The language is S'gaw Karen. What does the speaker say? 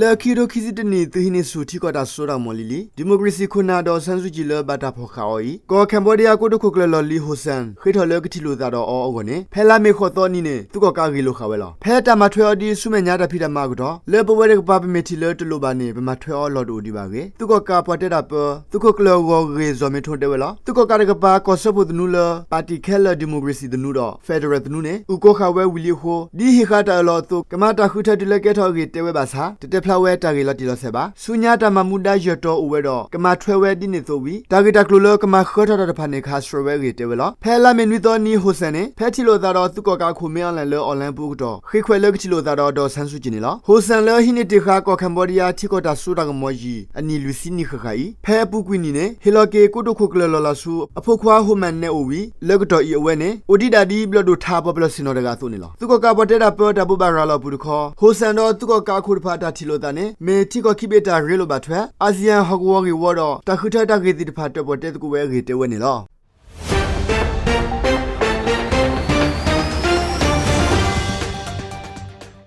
လၢခံကထိခံဆံတၢနံၣ် သုးဟံးန့ၢ်ဆူၣ်ထံကီၢ်တၢ်စိတၢ်ကမီၤလံၤလံၤ ဒံၣ်မိၣ်ကရ့ၣ်စံၣ်ခိၣ်နၢ် ဒီးဆန်းစုကြည် လၢဘၣ်တၢ်ဖီၣ်ဃာ်အီၤအံၤ ကီၢ် Cambodia ကိတိာ်ခိၣ်ကျၢၢ်လီၢ်လံၤ Hun Sen ဃ့ထီၣ်လၢကထံၣ်လိာ်သးဒီးအီၤအဂီၢ်န့ၣ် ဖဲလါမ့ၤဃိးသီနံၤန့ၣ် သုးကီၣ်ကးဂ့ၢ်လိာ်ဃာ်ဝဲလီၤ. ဖဲတၢ်မၤထွဲအီၤဒ်ဆူမဲာ်ညါတၢ်ဖံးတၢ်မၤအကတီၢ် လၢပဝဲတကပၤပမ့ၢ်ထံၣ်လၢတလိၣ်ဘၣ်န့ၣ် ပမၤထွဲအီၤလီၢ်တအိၣ်ဒံးဘၣ်အဂ့ၢ် သုးကီၣ်ကးပှၤတဲတၢ်ပၢ သုးခိၣ်ကျၢၢ် ဂီၢ်ဂ့ၢ် ဇီၣ်မ့ထိ တဲဝဲလီၤ. သုးကီၣ်ကးတကပၤ ကီၢ်စၢဖှိၣ်သနူလၢ ပၣ်တံၣ်ခဲလၢာ် ဒံၣ်မိၣ်ကရ့ၣ်စံၣ်သနူဒီး ဖဲဒရၢၣ်သနူန့ၣ် အုၣ်ကီၤဃာ်ဝဲဝံၤလံအဃိ ဒ်ဟ့ၣ်ဃာ်တၢ်အၢၣ်လီၤအသိး ကမၤတၢ်ဃုထၢတုၤလၢကဲထီၣ်အဂ့ၢ်တဲဝဲဘၣ်ဆၣ် တတဲဖျါဝဲတၢ်ဂ့ၢ်လီၤတံၢ်လီၤဆဲးဘၣ်. ဆူညါတၢ်မၤမူဒါယၢၢ်တီၤအိၣ်ဝဲဒီး ကမၤထွဲဝဲဒ်န့ၣ်အသိးဝံၤ တၢ်ဂ့ၢ်တၢ်ကျိၤလၢကမၤဃၢထီၣ်တၢ်တဖၣ်န့ၣ် ကဟးဆှဲးဝဲအဂ့ၢ်တဲဝဲလီၤ. ဖဲလါမ့ၤနွံသီနံၤ Hun Sen န့ၣ် ဖဲထံၣ်လိာ်သးဒီးသုးကီၣ်ကးအခိၣ် မင်းအောင်လှိုင် လၢ online ပူအကတီၢ် ဃ့ခွဲးလၢကထံၣ်လိာ်သးဒီး ဒီးဆန်းစုကြည် န့ၣ်လီၤ. Hun Sen လၢဟံးန့ၢ်တ့ၢ်ဃာ်ကီၢ် Cambodia ထံကီၢ်တၢ်စိတၢ်ကမီၤယံၤ အနံၣ်လွံၢ်ဆံနံၣ်ဃၣ်ဃၣ်အံၤ ဖဲအပူၤကွံာ်နံၣ်န့ၣ် ဟ့ၣ်လီၤက့ၤကိတိာ်ခိၣ်ကျၢၢ်လီၢ်လၤဆူ အဖိခွါ Hun Manet အိၣ်ဝံၤ လၢကတီၢ်အံၤအဝဲန့ၣ် အိၣ်ဒံးဒၣ်ဒ်ဘျီၣ်ဒိၣ်ထးပှၤပလီၢ်ဆ့ၣ်နီၤတဂၤအသိးန့ၣ်လီၤ. သုးကီၣ်ကးပှၤတဲတၢ်ပၢတၢ်ဘိးဘၣ်ရၤလီၤအပူၤတခီ Hun Sen ဒီးသုးကီၣ်ကးအခိၣ်တဖၣ်အတၢ်ထံၣ်လိာ်သးန့ၣ် မ့ၢ်ထံကီၢ်ခံဘ့ၣ်တၢ်ရ့လိာ်ဘၣ်ထွဲ ASEAN ဟီၣ်ကဝီၤဂ့ၢ်ဝီဒီး တၢ်ဃုထၢတၢ်ဂ့ၢ်သ့ၣ်တဖၣ်တၢၣ်ပီၣ်တဲသကိးဝဲအဂ့ၢ်တဲဝဲန့ၣ်လီၤ.